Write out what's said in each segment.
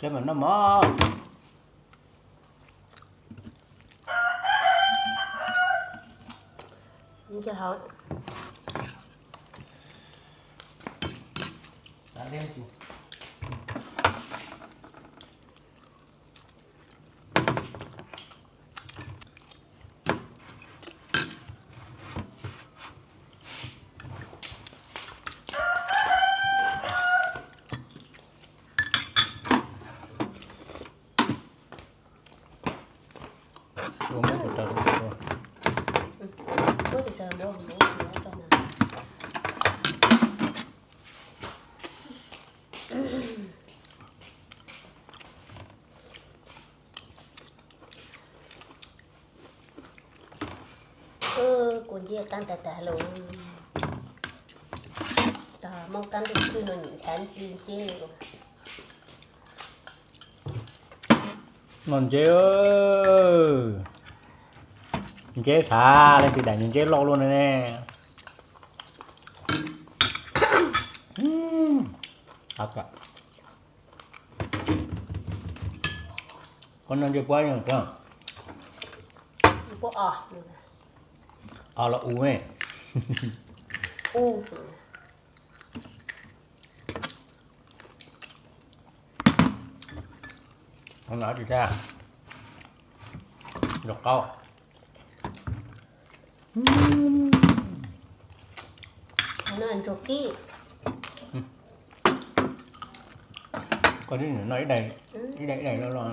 Cov mas noj mov. Kua ntses qab tag tag los, tog Hmoob qab ntuj khwb no nim nthab ntsis ntses. Noj ntses, ntses sav leej twg daim ntses loj luaj ne. Koj noj ntses puab, o los u me. Ntsuag qaub. Koj noj ib daim, ib daim ib daim loj loj.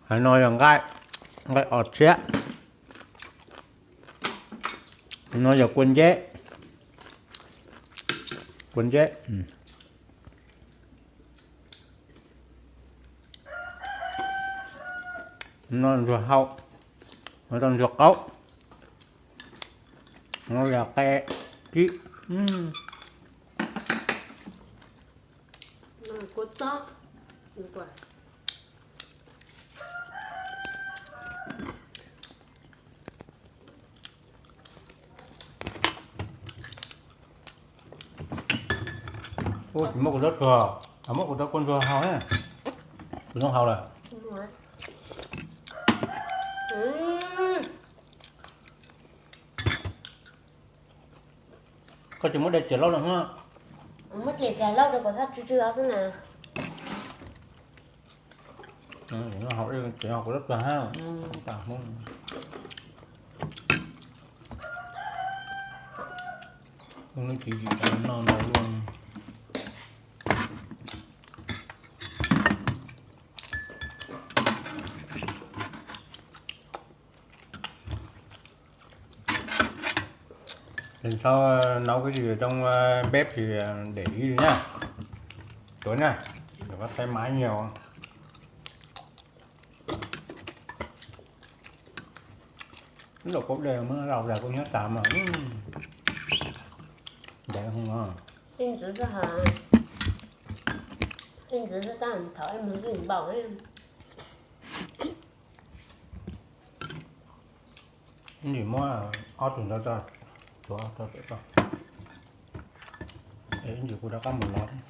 Hais no yog nqaij, nqaij os tshiab. No yog kua ntses, kua ntses. No ntsuag hau, no ntsuag qaub, no yog qe kib. Ub, tsis muab kuv rab tsuag, muab kuv rab kua ntsuag hau na. Kuv zoo hau lawm. Koj tsis muab dej txias laub no hos. Muab txias txias laub rau kom txhob tsw tsw xwb na. Hau, kuv rab tsuag hab. Lub txiv tsis tau noj ntau luaj. Sau nấu cái gì ở trong bếp thì để ý nhá. Tuấn nhá, đừng có say máy nhiều. Ntau kub dej muab lau tas kuj nyob tas mas. Ntxwv xwb hos, ntxwv xwb tab thaum mus ib npaum. Ib ntsis muab ob tug ntawd tso, tuav tso pem tso. Es ib ntsis kuv rov qab mus lov thiab.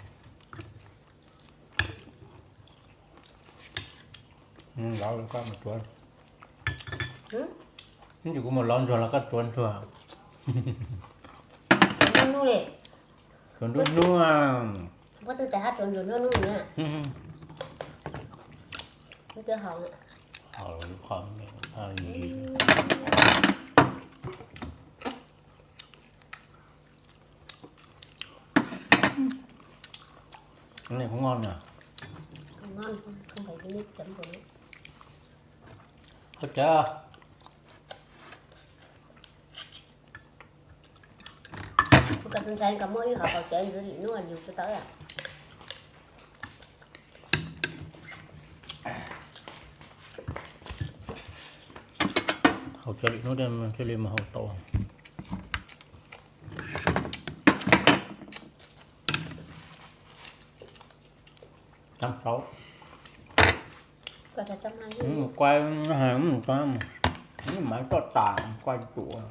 Lov lawm koj mus tuav. Ib ntsis kuv mus lov ntsuag los koj tuav ntsuag. Tuav nruab hnub. Cái này cũng ngon nhỉ? Ngon, không phải cái nước chấm của nó. Ôi trời ơi. Kuv ka txi ntshai kom muaj ib hom kaus cawv ntxiv li hnub yus tsis tau. Cov lwm hnub thiaj li mus hau tau. Cov saud, kuaj, kuaj tas, kuaj tuam.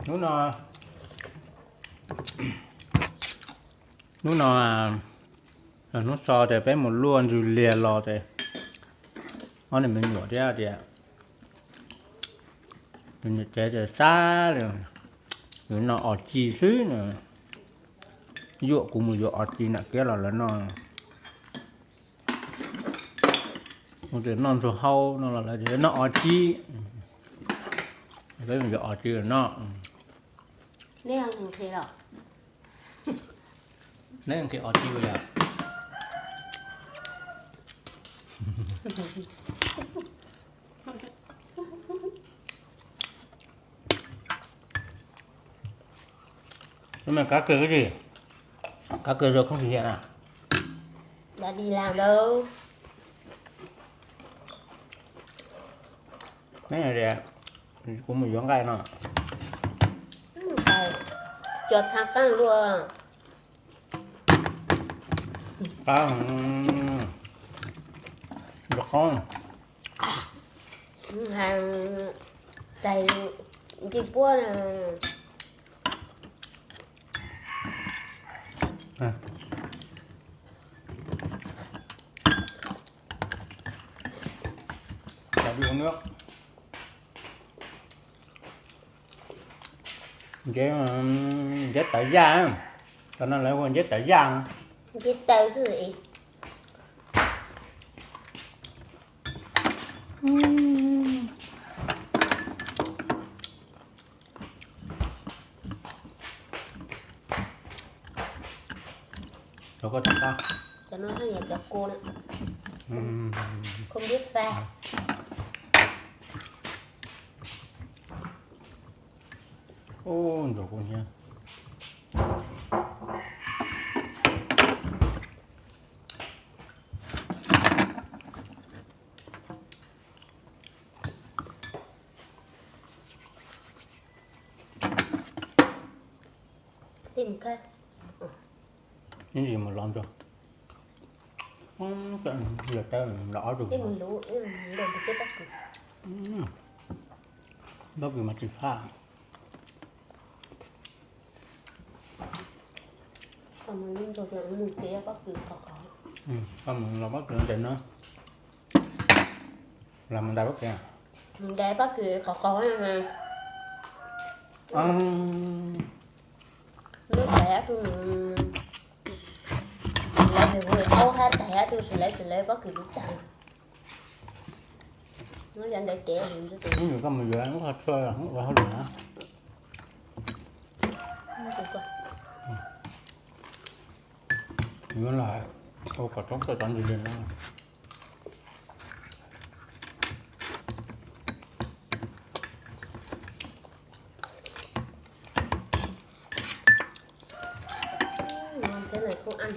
Hnub no, hnub no, hnub so ces peb mus luaj ntsws liag los ces ob niag me nyuam thiab tias, me nyuam tsev ces sab li, yuav noj os ci xwb na. Yuam kuv mus yuav os ci nam kiab los lawv noj. Kuv tias noj ntsuag hau no los lawv tias noj os ci. Peb mus yuav os ci los noj. Neb nqhis os ci yom? Kab kig ib, kab kig zoo không thực hiện à? Đã đi làm đâu. Kuv mus yuav nqaij no. Cov txhav qab luaj. Qab nrog qoob. Tais nce puab na. Nceb, nceb tawv yaj, cov no lawv hu nceb tawv yaj. Nceb tawv xwb. Cov ko, cov ko, cov no yog cov kua na. Không biết pha. Ub, ntsuag kuv hnyiab. Ib ntsis mus los ntsuag. Yog tau los ob tug. Pob kws mas tsis tshaj. Koj mus los pob kws ntes no, los mus ntais pob kws. Ntais pob kws qos qos. Lub tais ob tug, lawv hu aub hab tais ob tug, lawv, lawv pob kws lub tsav. Koj mus yuav lub qhov tshuaj ua hauj lwm na. Yuav los ua kom toob txoj cov ntsis li no. Ngon thế này không ăn.